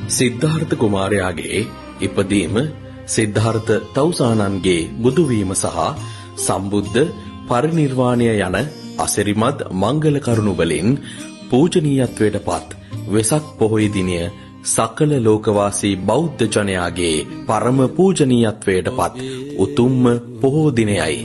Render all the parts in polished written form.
සිද්ධාර්ථ කුමාරයාගේ ඉපදීම, සිද්ධාර්ථ තවුසානන්ගේ බුදුවීම සහ සම්බුද්ධ පරිනිර්වාණය යන අසිරිමත් මංගල කරුණු වලින් පූජනීයත්වයට පත් වෙසක් පොහොය දිනය සකල ලෝකවාසී බෞද්ධ ජනයාගේ පරම පූජනීයත්වයට පත් උතුම්ම පොහෝ දිනයයි.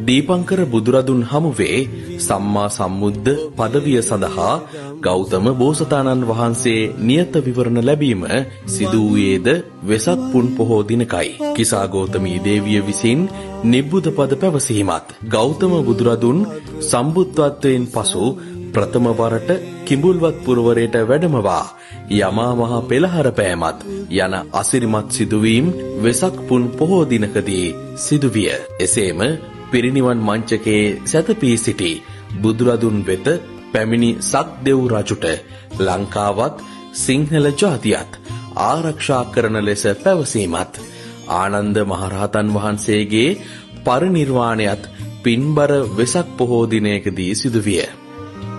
දීපංකර බුදුරදුන් හමුවේ සම්මා සම්බුද්ධ පදවිය සඳහා ගෞතම බෝසතාණන් වහන්සේ නියත විවරණ ලැබීම සිදු වූයේද වෙසක් පුන් පොහෝ දිනකයි. කිසා ගෞතමී දේවිය විසින් නිබ්බුද පද පැවසීමත්, ගෞතම බුදුරදුන් සම්බුද්ධත්වයෙන් පසු ප්‍රථම වරට කිඹුල්වත් පුරවරයට වැඩමවා යමා මහ පෙළහර පෑමත් යන අසිරිමත් සිදුවීම් වෙසක් පුන් පොහෝ දිනකදී සිදුවිය. එසේම පිරිනිවන් මංචකයේ සැතපී සිටි බුදුරදුන් වෙත පැමිණි සක්දෙව් රජුට ලංකාවත් සිංහල ජාතියත් ආරක්ෂා කරන ලෙස පැවසීමත්, ආනන්ද මහරහතන් වහන්සේගේ පරිනිර්වාණයත් පින්බර වෙසක් පොහෝ දිනයකදී සිදුවිය.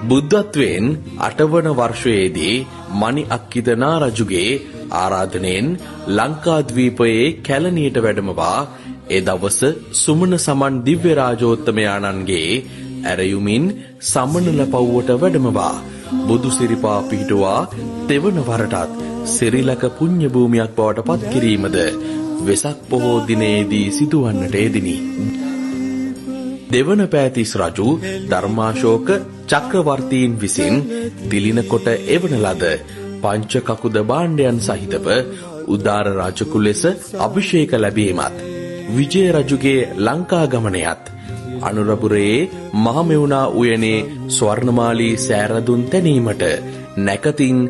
බුද්ධත්වයෙන් 8වන වර්ෂයේදී මණි අක්කිත නා රජුගේ ආරාධනයෙන් ලංකාද්වීපයේ කැලණියට වැඩමවා ඒ දවස සුමන සමන් දිව්‍ය රාජෝත්තමයාණන්ගේ ඇරයුමින් සමනල පව්වට වැඩමවා බුදු සිරිපා පිහිටුවා තෙවන වරටත් සිරිලක පුණ්‍ය භූමියක් බවට පත් කිරීමද වෙසක් පොහෝ දිනයේදී සිදුවන්නට යෙදිනි. දෙවන පෑතිස් රජු ධර්මාශෝක චක්‍රවර්තීන් විසින් දිලින කොට එවන ලද පංච කකුද භාණ්ඩයන් සහිතව උදාර රජකු ලෙස අභිෂේක ලැබීමත්, විජය රජුගේ ලංකා ගමනයත්, අනුරපුරයේ මහමෙවුනා උයනේ ස්වර්ණමාලී සෑරදුන් තැනීමට නැකතින්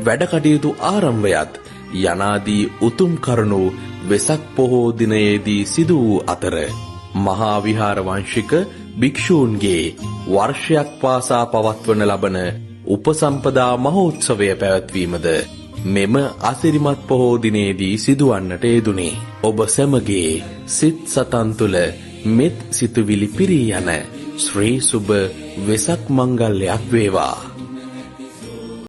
වැඩ කටයුතු ආරම්භයත් යනාදී උතුම් කරුණු වෙසක් පොහෝ දිනයේදී සිදු වූ අතර මහා විහාර වංශික භික්ෂූන්ගේ වර්ෂයක් පාසා පවත්වන ලබන උපසම්පදා මහෝත්සවය පැවැත්වීමද මෙම අසිරිමත් පොහෝ දිනයේදී සිදුවන්නට යෙදුනේ. ඔබ සැමගේ සිත් සතන් තුළ මෙත් සිතුවිලි පිරී යන ශ්‍රී සුබ වෙසක් මංගල්‍යයක් වේවා.